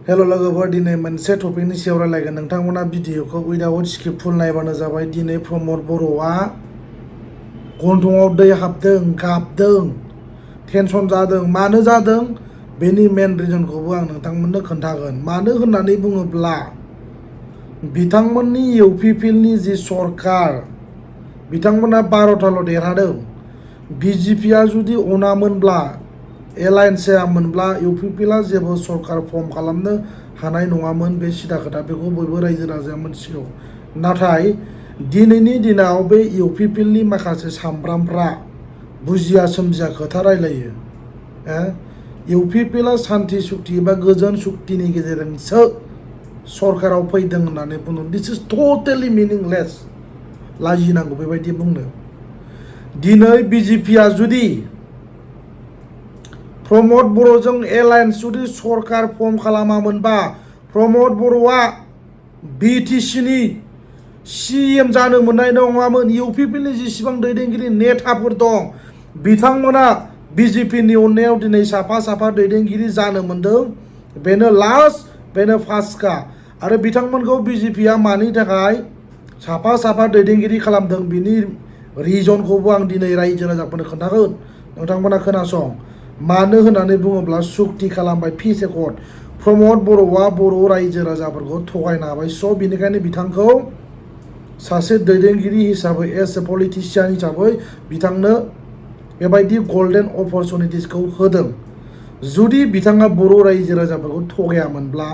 hello लोगोफोर दिनै मोनसे टपिकनि सायाव रायलायगोन नोंथांमोना भिडिअखौ उइदाउट स्क्रिप्ट फुल नायबानो जाबाय दिनै प्रमद बर'आ गन्थंआव दै हाबदों गाबदों टेनसन जादों मानो जादों बेनि मेन रिजनखौबो आं नोंथांमोननो खोन्थागोन मानो होननानै बुङोब्ला बिथांमोननि इउपिपिएलनि जि सरकार बिथांमोना 12थाल' देरहादों बिजेपिआ जुदि अनामोनब्ला एलायन्स जायामोनब्ला इउपिपिएलआ जेबो सरकार फर्म खालामनो हानाय नङामोन बे सिदा खोथा बेखौ बयबो रायजो राजाया मिथिगौ नाथाय दिनैनि दिनाव बे इउपिपिएलनि माखासे सामब्रामफ्रा बुजिया सोमजिया खोथा रायलायो इउपिपिएलआ सान्थि सुक्ति एबा गोजोन सुक्तिनि गेजेरजोंसो सरकाराव फैदों होननानै बुङो दिस इज टटेलि मिनिंलेस लाजिनांगौ बेबायदि बुंनो दिनै बिजेपिआ जुदि प्रमद बर'जों एलायन्स जुदि सरकार फर्म खालामामोनबा प्रमद बर'आ बिटिसिनि सिएम जानो मोननाय नङामोन इउपिपिएलनि जेसेबां दैदेनगिरि नेताफोर दं बिथांमोना बिजेपिनि अननायाव दिनै साफा दैदेनगिरि जानो मोनदों बेनो लास्ट बेनो फार्स्टखा आरो बिथांमोनखौ बिजेपिआ मानि थाखाय साफा दैदेनगिरि खालामदों बिनि रिजनखौबो आं दिनै रायजो राजाफोरनो खोन्थागोन नोंथांमोना खोनासं मानो होननानै बुङोब्ला सुक्ति खालामबाय पिस एकर्ड प्रमद बर'आ बर' रायजो राजाफोरखौ थगायनो हाबाय स' बेनिखायनो बिथांखौ सासे दैदेनगिरि हिसाबै एस ए पलिटिशियान हिसाबै बिथांनो बेबायदि गल्डेन अपरचुनिटिसखौ होदों जुदि बिथाङा बर' रायजो राजाफोरखौ थगायामोनब्ला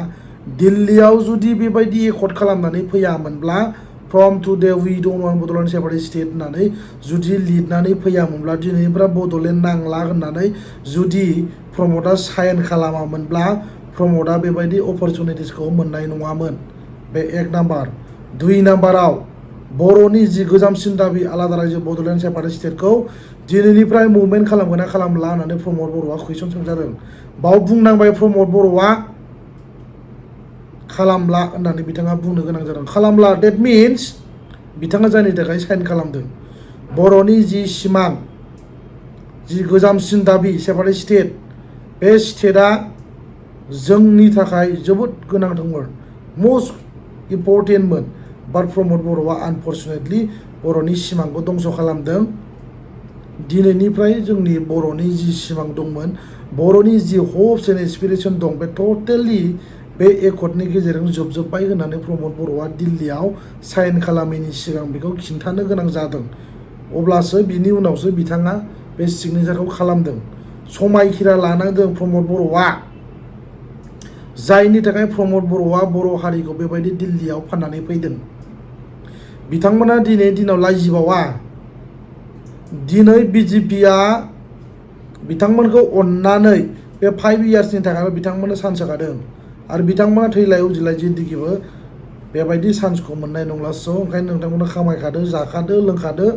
दिल्लीयाव जुदि बेबायदि एकर्ड खालामनानै फैयामोनब्ला from today we don't want Bodoland separate state होननानै जुदि लिरनानै फैयामोनब्ला दिनैनिफ्राय बड'लेण्ड नांला होननानै जुदि प्रमदआ साइन खालामामोनब्ला प्रमदआ बेबायदि अपरचुनिटिसखौ मोननाय नङामोन बे एक नाम्बार 2 नाम्बाराव बर'नि जि गोजामसिन दाबि आलादा रायजो बड'लेण्ड सेपारेट स्टेटखौ दिनैनिफ्राय मुभमेन्ट खालामगोन ना खालामला होननानै प्रमद बर'आ कुइसन सोंजादों बाव बुंनांबाय प्रमद बर'आ खालामला होननानै बिथाङा बुंनो गोनां जादों खालामला डेट मिन्स बिथाङा जायनि थाखाय साइन खालामदों बर'नि जि सिमां जि गोजामसिन दाबि सेपारेट स्टेट बे स्टेटआ जोंनि थाखाय जोबोद गोनांथारमोन मस्ट इम्परटेन्टमोन बाट प्रमद बर'आ आनफर्चुनेटलि बर'नि सिमांखौ दंस' खालामदों दिनैनिफ्राय जोंनि बर'नि जि सिमां दंमोन बर'नि जि हप्स एन्ड एसपिरेसन दं बे टटेलि बे एकर्डनि गेजेरजों जोबजोब्बाय होननानै प्रमद बर'आ दिल्लीयाव साइन खालामैनि सिगां बेखौ खिन्थानो गोनां जादों अब्लासो बिनि उनावसो बिथाङा बे सिगनेसारखौ खालामदों समायखिरा लानांदों प्रमद बर'आ जायनि थाखाय प्रमद बर'आ बर' हारिखौ बेबायदि दिल्लीयाव फाननानै फैदों बिथांमोना दिनै दिनाव लाजिबावा दिनै बिजेपिआ बिथांमोनखौ अननानै बे 5 इयार्सनि थाखाय बिथांमोननो चान्स होखादों आरो बिथांमोना थैलाय उजिलाय जिन्दिगिबो बेबायदि चान्सखौ मोननाय नंला स' ओंखायनो नोंथांमोना खामायखादो जाखादो लोंखादो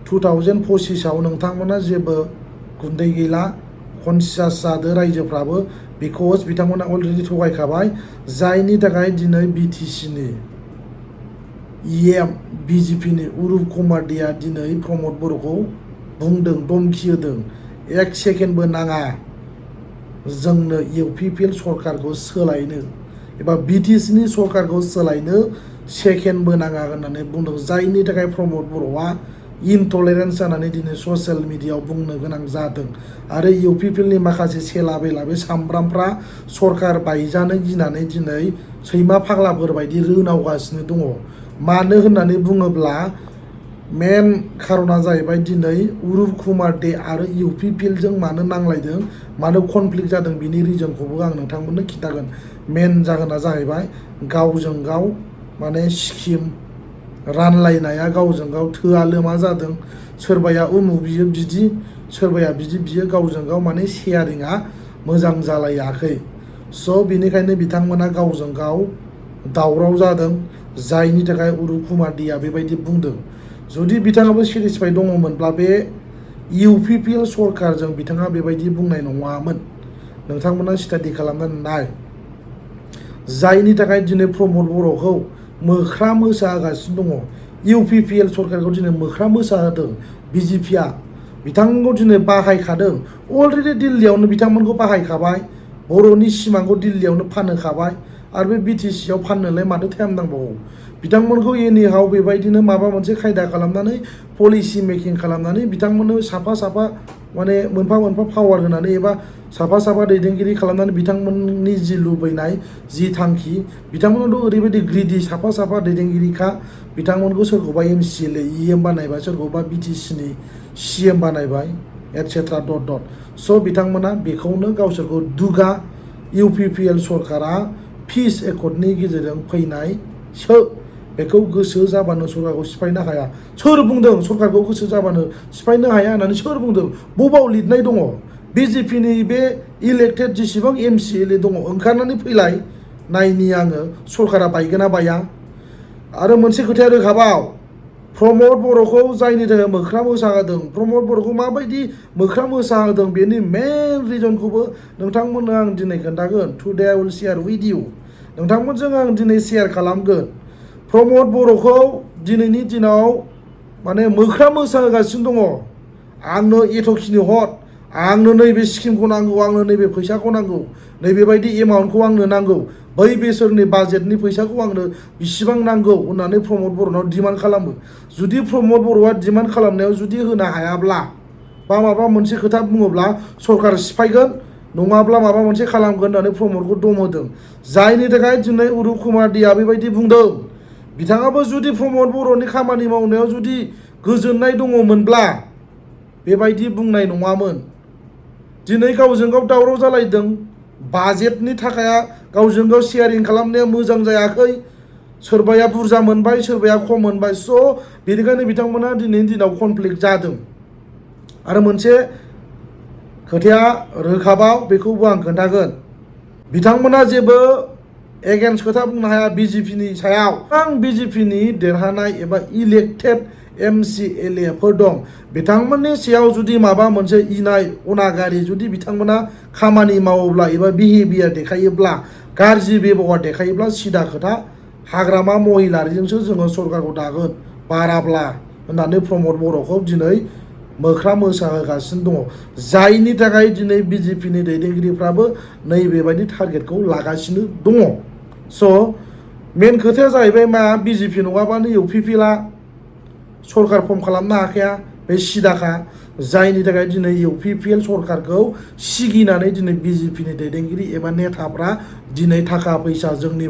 2025आव नोंथांमोना जेबो गुन्दै गैला कनसियास जादो रायजोफ्राबो बिकज बिथांमोना अलरेडि थगायखाबाय जायनि थाखाय दिनै बिटिसिनि बिजेपिनि हwdw कुमारदेआ दिनै प्रमद बर'खौ बुंदों धमखि होदों 1 सेकेन्डबो नाङा जोंनो इउपिपिएल सरकारखौ सोलायनो एबा बिटिसिनि सरकारखौ सोलायनो सेकेन्डबो नाङा होननानै बुंदों जायनि थाखाय प्रमद बर'आ इनटलारेन्स जानानै दिनै ससियेल मिडियायाव बुंनो गोनां जादों आरो इउपिपिएलनि माखासे सेला बेला बे सामब्रामफ्रा सरकार बायजानो गिनानै दिनै सैमा फाग्लाफोर बायदि रोनावगासिनो दङ मानो होननानै बुङोब्ला मेन खारना जाहैबाय दिनै हwdw कुमारदे आरो इउपिपिएलजों मानो नांलायदों मानो कनफ्लिक्ट जादों बिनि रिजनखौबो आं नोंथांमोननो खिन्थागोन मेन जाहोना जाहैबाय गावजों गाव माने स्किम रानलायनाया गावजों गाव थोआ लोमा जादों सोरबाया उमुक बियो बिदि सोरबाया बिदि बियो गावजों गाव माने शेयारिंआ मोजां जालायाखै स' बिनिखायनो बिथांमोना गावजों गाव दावराव जादों जायनि थाखाय हwdw कुमारदेआ बेबायदि बुंदों जुदि बिथाङाबो सेटिसफाइ दङमोनब्ला बे इउपिपिएल सरकारजों बिथाङा बेबायदि बुंनाय नङामोन नोंथांमोना स्टाडि खालामनानै नाय जायनि थाखाय दिनै प्रमद बर'खौ मोख्रा मोसागासिनो दङ इउपिपिएल सरकारखौ दिनै मोख्रा मोसाहोदों बिजेपिआ बिथांमोनखौ दिनै बाहायखादों अलरेडि दिल्लीयावनो बिथांमोनखौ बाहायखाबाय बर'नि सिमांखौ दिल्लीयावनो फानहोखाबाय आरो बे BTC आव फाननोलाय माथो टाइम नांबावगौ बिथांमोनखौ एनिहाव बेबायदिनो माबा मोनसे खायदा खालामनानै पलिसि मेकिं खालामनानै बिथांमोननो साफा साफा माने मोनफा मोनफा पावार होनानै एबा साफा साफा दैदेनगिरि खालामनानै बिथांमोननि जि लुबैनाय जि थांखि बिथांमोनाथ' ओरैबायदि ग्रिडि साफा साफा दैदेनगिरिखा बिथांमोनखौ सोरखौबा MCLA EM बानायबाय सोरखौबा BTC नि CM बानायबाय एटसेट्रा डट डट स' बिथांमोना बेखौनो गावसोरखौ दुगा UPPL सरकारा पिस एकर्डनि गेजेरजों फैनायसो बेखौ गोसो जाबानो सरकारखौ सिफायनो हाया सोर बुंदों सरकारखौ गोसो जाबानो सिफायनो हाया होननानै सोर बुंदों बबाव लिरनाय दङ BJP नि बे इलेक्टेड जेसेबां MCLA दङ ओंखारनानै फैलाय नायनि आङो सरकारा बायगोना बाया आरो मोनसे खोथाया रोखाबाव प्रमद बर'खौ जायनि थाखाय मोख्रा मोसाहोदों प्रमद बर'खौ माबायदि मोख्रा मोसाहोदों बेनि मेन रिजनखौबो नोंथांमोननो आं दिनै खोन्थागोन today I will share with you नोंथांमोनजों आं दिनै शेयार खालामगोन प्रमद बर'खौ दिनैनि दिनाव माने मोख्रा मोसाहोगासिनो दङ आंनो एथ'खिनि हर आंनो नैबे स्किमखौ नांगौ आंनो नैबे फैसाखौ नांगौ नैबेबायदि एमाउन्टखौ आंनो नांगौ बै बोसोरनि बाजेटनि फैसाखौ आंनो बिसिबां नांगौ होननानै प्रमद बर'नाव डिमान्ड खालामो जुदि प्रमद बर'आ डिमान्ड खालामनायाव जुदि होनो हायाब्ला बा माबा मोनसे खोथा बुङोब्ला सरकार सिफायगोन नङाब्ला माबा मोनसे खालामगोन होननानै प्रमदखौ दमहोदों जायनि थाखाय दिनै उरुप कुमार देआ बेबायदि बुंदों बिथाङाबो जुदि प्रमद बर'नि खामानि मावनायाव जुदि गोजोननाय दङमोनब्ला बेबायदि बुंनाय नङामोन दिनै गावजों गाव दावराव जालायदों बाजेटनि थाखाया गावजों गाव शेयारिं खालामनाया मोजां जायाखै सोरबाया बुरजा मोनबाय सोरबाया खम मोनबाय स' बेनिखायनो बिथांमोना दिनैनि दिनाव कनफ्लिक्ट जादों आरो मोनसे खोथाया रोखाबाव बेखौबो आं खोन्थागोन बिथांमोना जेबो एगेन्स्ट खोथा बुंनो हाया BJP नि सायाव आं BJP नि देरहानाय एबा इलेक्टेड MCLA फोर दं बिथांमोननि सायाव जुदि माबा मोनसे इनाय अनागारि जुदि बिथांमोना खामानि मावोब्ला एबा बिहेभियार देखायोब्ला गाज्रि बेबहार देखायोब्ला सिदा खोथा हाग्रामा महिलारिजोंसो जोङो सरकारखौ दागोन बाराब्ला होननानै प्रमद बर'खौ दिनै मोख्रा मोसाहोगासिनो दङ जायनि थाखाय दिनै BJP नि दैदेनगिरिफ्राबो नैबेबायदि टारगेटखौ लागासिनो दङ स' मेन खोथाया जाहैबाय मा BJP नङाबानो UPPLआ सरकार फर्म खालामनो हाखाया बे सिदाखा जायनि थाखाय दिनै UPPL सरकारखौ सिगिनानै दिनै BJP नि दैदेनगिरि एबा नेताफ्रा दिनै थाखा फैसा जोंनि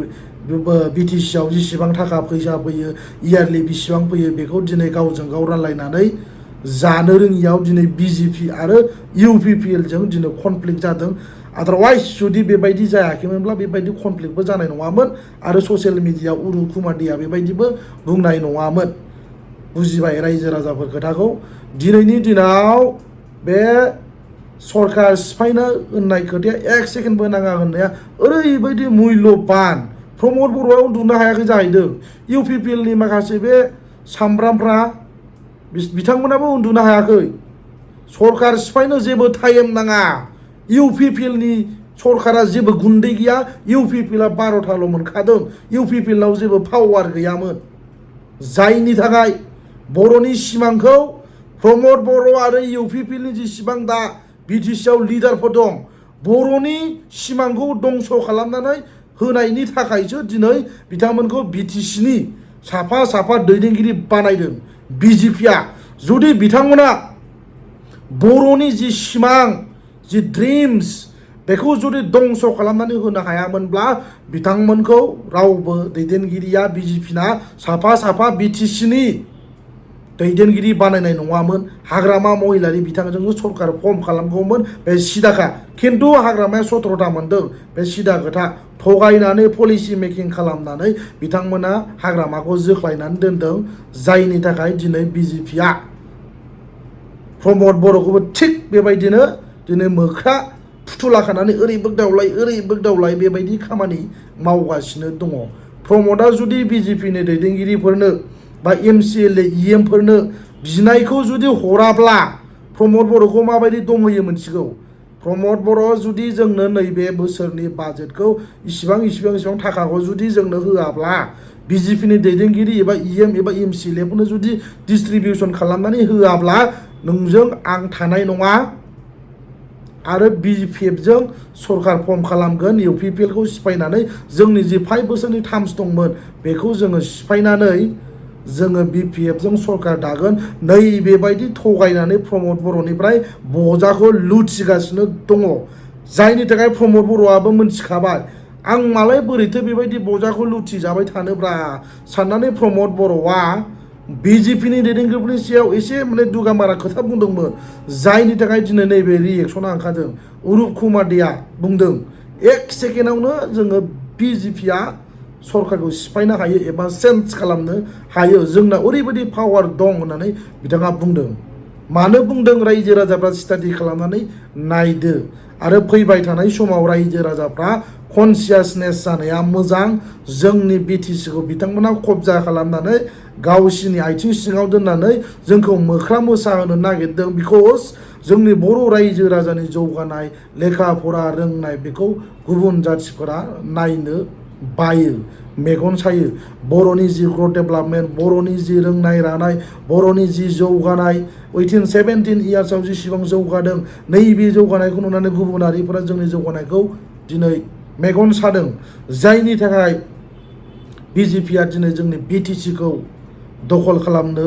BTC आव जेसेबां थाखा फैसा फैयो इयारलि बेसेबां फैयो बेखौ दिनै गावजों गाव रानलायनानै जानो रोङियाव दिनै BJP आरो UPPL जों दिनै कनफ्लिक्ट जादों आदारवाइज जुदि बेबायदि जायाखैमोनब्ला बेबायदि कनफ्लिक्टबो जानाय नङामोन आरो ससियेल मिडिया उरुप कुमार देआ बेबायदिबो बुंनाय नङामोन बुजिबाय रायजो राजाफोर खोथाखौ दिनैनि दिनाव बे सरकार सिफायनो होननाय खोथाया एक सेकेन्डबो नाङा होननाया ओरैबायदि मुल्यबान प्रमद बर'आ उन्दुनो हायाखै जाहैदों UPPL नि माखासे बे सामब्रामफ्रा बिथांमोनाबो उन्दुनो हायाखै सरकार सिफायनो जेबो टाइम नाङा UPPL नि सरकारा जेबो गुन्दै गैया UPPLआ 12थाल' मोनखादों UPPLनाव जेबो पावार गैयामोन जायनि थाखाय बर'नि सिमांखौ प्रमद बर' आरो UPPLनि जेसेबां दा BTC आव लिडारफोर दं बर'नि सिमांखौ दंस' खालामनानै होनायनि थाखायसो दिनै बिथांमोनखौ BTC नि साफा साफा दैदेनगिरि बानायदों BJPआ जुदि बिथांमोना बर'नि जि सिमां जि ड्रिम्स बेखौ जुदि दंस' खालामनानै होनो हायामोनब्ला बिथांमोनखौ रावबो दैदेनगिरिया BJPना साफा साफा BTC नि दैदेनगिरि बानायनाय नङामोन हाग्रामा महिलारि बिथांजोंनो सरकार फर्म खालामगौमोन बे सिदाखा खिन्थु हाग्रामाया 17था मोनदों बे सिदा खोथा थगायनानै पलिसि मेकिं खालामनानै बिथांमोना हाग्रामाखौ जोख्लायनानै दोनदों जायनि थाखाय दिनै BJPआ प्रमद बर'खौबो थिग बेबायदिनो दिनै मोख्रा फुथुला खानानै ओरै बोगदावलाय बेबायदि खामानि मावगासिनो दङ प्रमदआ जुदि BJP नि दैदेनगिरिफोरनो बा MCLA EM फोरनो बिनायखौ जुदि हराब्ला प्रमद बर'खौ माबायदि दमहोयो मोनसिगौ प्रमद बर' जुदि जोंनो नैबे बोसोरनि बाजेटखौ इसिबां थाखाखौ जुदि जोंनो होआब्ला BJP नि दैदेनगिरि एबा EM एबा MCLA फोरनो जुदि डिस्ट्रिबिउसन खालामनानै होआब्ला नोंजों आं थानाय नङा आरो BJPजों सरकार फर्म खालामगोन UPPLखौ सिफायनानै जोंनि जि 5 बोसोरनि टार्म्स दंमोन बेखौ जोङो सिफायनानै जोङो BPFजों सरकार दागोन नैबेबायदि थगायनानै प्रमद बर'निफ्राय बजाखौ लुथिगासिनो दङ जायनि थाखाय प्रमद बर'आबो मोनथिखाबाय आं मालाय बोरैथो बेबायदि बजाखौ लुथिजाबाय थानोब्रा साननानै प्रमद बर'आ BJPनि दैदेनगिरिफोरनि सायाव एसे माने दुगामारा खोथा बुंदोंमोन जायनि थाखाय दिनै नैबे रिएक्सना ओंखारदों उरुप कुमारदेआ बुंदों 1 सेकेन्डआवनो जोङो BJPआ सरकारखौ सिफायनो हायो एबा चेन्ज खालामनो हायो जोंना ओरैबायदि पावार दं होननानै बिथाङा बुंदों मानो बुंदों रायजो राजाफ्रा स्टाडि खालामनानै नायदो आरो फैबाय थानाय समाव रायजो राजाफ्रा कनसियासनेस जानाया मोजां जोंनि BTCखौ बिथांमोना कब्जा खालामनानै गावसिनि आथिं सिङाव दोननानै जोंखौ मोख्रा मोसाहोनो नागिरदों बिकज जोंनि बर' रायजो राजानि जौगानाय लेखा फरा रोंनाय बेखौ गुबुन जाथिफोरा नायनो बायो मेगन सायो बर'नि जि ग्रथ डेभेलपमेन्ट बर'नि जि रोंनाय रानाय बर'नि जि जौगानाय 17 इयार्सआव जेसेबां जौगादों नैबे जौगानायखौ नुनानै गुबुनारिफोरा जोंनि जौगानायखौ दिनै मेगन सादों जायनि थाखाय BJPआ दिनै जोंनि BTCखौ दखल खालामनो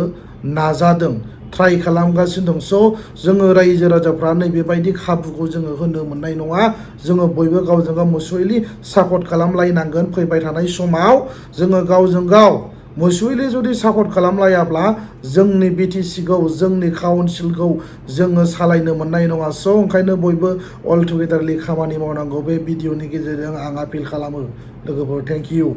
नाजादों ट्राइ खालामगासिनो दं स' जोङो रायजो राजाफ्रा नैबेबायदि खाबुखौ जोङो होनो मोननाय नङा जोङो बयबो गावजों गाव मुसुयलि सापर्ट खालामलायनांगोन फैबाय थानाय समाव जोङो गावजों गाव मुसुयलि जुदि सापर्ट खालामलायाब्ला जोंनि BTCखौ जोंनि काउन्सिलखौ जोङो सालायनो मोननाय नङा स' ओंखायनो बयबो अल टुगेदारलि खामानि मावनांगौ बे भिडिअनि गेजेरजों आं आपिल खालामो लोगोफोर थेंक इउ